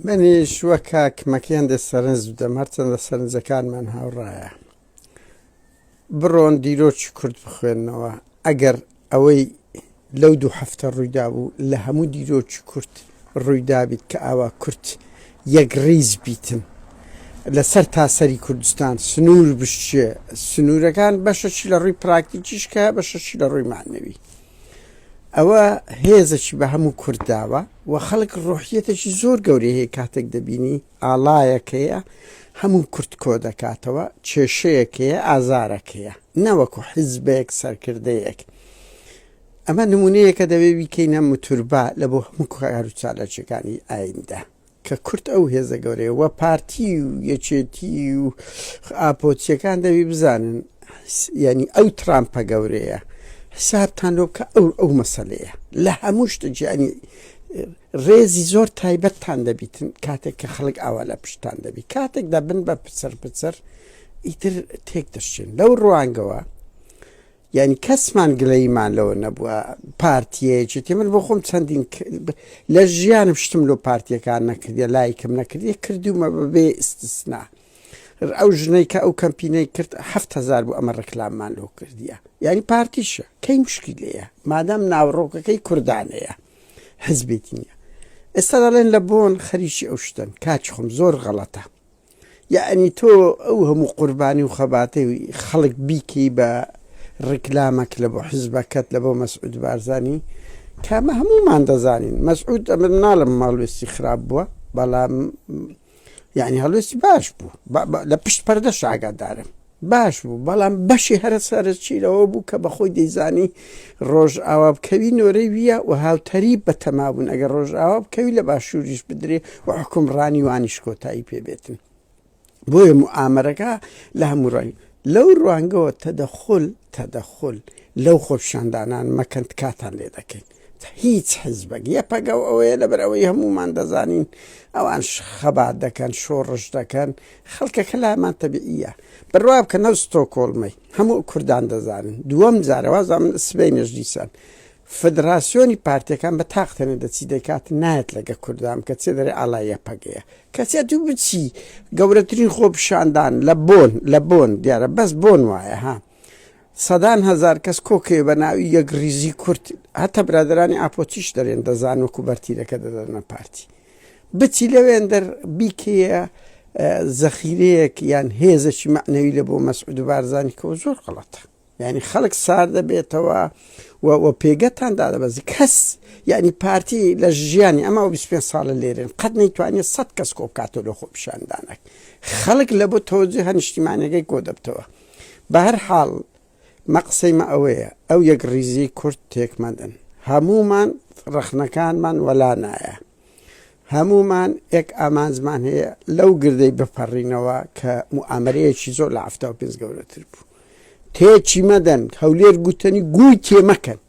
منیش وەک کاک مەکی هەندێ سەرنج بدەم هەرچەندە سەرنجەکانمان هاوڕایە. بڕۆن دیرۆکی کورد بخوێننەوە ئەگەر ئەوەی لەو دوو هەفتە ڕوویدابوو لە هەموو دیرۆکی کورد ڕوویدابیت کە ئاوا کورد یەک ڕیز بیتن لەسەر تاسەری کوردستان سنوور بشچێ سنوورەکان بەشەکی لە ڕووی پراکتیکیش کە بەشەکی لە ڕووی معنەوی ئەوە هێزەکی بە هەموو کورد داوە و خەڵک ڕۆحیەتێکی زۆر گەورەی هەیە کاتێک دەبینی ئاڵایەک هەیە هەموو کورد کۆ دەکاتەوە کێشەیەک هەیە ئازارەک هەیە نەوەکو حیزبێک سەرکردەیەک ئەمە نمونەیەکە دەبێ بیکەینە متوربا لە بۆ هەموو کار و چالاکیەکانی ئایندە کە کورد ئەو هێزە گەورەیە و پارتی و یەکێتی و ئاپۆچیەکان دەبی بزانن یعنی ئەو ترامپە گەورەیە حسابتان لۆ بکە ئەو ئەو مەسەلەیە لە هەموو شتێک یعنی ڕێزی زۆر تایبەتتان دەبیتن کاتێک کە خەڵک ئاوا لە پشتان دەبی کاتێک دەبن بە پچڕ پچڕ ئیتر تێک دەشچن لەو ڕوانگەوە یعنی کەسمان گلەیمان لەوە نەبووە پارتیەیەکی من بۆ خۆم چەندین لە ژیانم شتم لۆ پارتیەکان نەکردە لایکم نەکردی کردومە بەبێ ئیستسنا ئەو ژنەی کە ئەو کەمپینەی کرد هزار بوو ئەمە ڕکلاممان لۆ کردیە یعنی پارتیشە کەی مشکیلەیە مادام ناوڕۆکەکەی کوردانەیە حزبێتی نییە ئێستا دەڵێن لە بۆن خەریکی ئەو شتن کاچ خۆم زۆر غەڵەتە یەعنی تۆ ئەو هەموو قوربانی و خەباتەی خەڵک بیکەی بە ڕیکلامەک لە بۆ حزبەکەت لە بۆ مەسعود بارزانی کامە هەمومان دەزانین مەسعود ئەمە ناڵم ماڵوێستی خراپ بووە بەڵام یعنی هەڵوێستی باش بوو لە پشت پەردەش ئاگادارم باش بوو بەڵام بەشی هەرە سەرەکی لەوە بوو کە بەخۆی دەیزانی ڕۆژئاوا بکەوی نۆرەی ویە و هاوتەریب بە تەما بوون ئەگەر ڕۆژئاوا بکەوی لە باشووریش بدرێ و حکومڕانی وانیش کۆتایی پێبێتن بۆیە موئامەرەکە لە هەموو ڕای لەو ڕوانگەوە تەدەخل تەدەخل لەو خۆپیشاندانان مەکەن تکاتان لێ دەکەین هیچ حزبێک یەپەگە و ئەوەیە لەبەر ئەوەی هەمومان دەزانین ئەوان خەبات دەکەن شۆڕش دەکەن خەڵکەکە لامان تەبیعیە بڕوا بکە نەو ستۆکۆڵمەی هەموو کوردان دەزانن دووەم جارە وازانم سبەینێش دیسان فدراسیۆنی پارتیەکان بە تاق تەنێ دەچی دەیکات نایەت لەگە کوردان کە چێ دەرێ ئاڵای یەپەگەیە کەچێ تو بچی گەورەترین خۆپیشاندان لە بۆن لە بۆن دیارە بەس بۆن وایە ها سەدان هەزار کەس کۆکەیە بە ناوی یەکڕیزی کورد هەتا برادەرانی ئاپۆچیش دەرێن دەزان وەکو بەرتیلەکە دەدەنە پارتی بچی لەوێندەر بیکەیە زەخیرەیەک یان هێزێکی مەعنەوی لە بۆ مەسعود و بارزانی کەەوە زۆر غەڵەتە یعنی خەڵک سار دەبێتەوە و و پێگەتان دادەبەزی کەس یعنی پارتی لە ژیانی ئەمە 25 ساڵە لێرن قەت نەیتوانێت 100 کەس کۆ بکاتەوە لە خۆپیشاندانێک خەڵک لە بۆ تەوەجه هەنیشتیمانەکەی کۆ دەبتەوە بە هەر حاڵ مە قسەی مە ئەوەیە ئەو یەکڕیزیەی کورد تێک مەدەن هەموومان ڕەخنەکانمان وەلا نایە هەموومان یەک ئامانجمان هەیە لەو گردەی بپەڕینەوە کە موئامەرەیەکی زۆر لە 75 گەورەتر بوو تێکی مەدەن هەولێر گوتەنی گوی تێ مەکەن.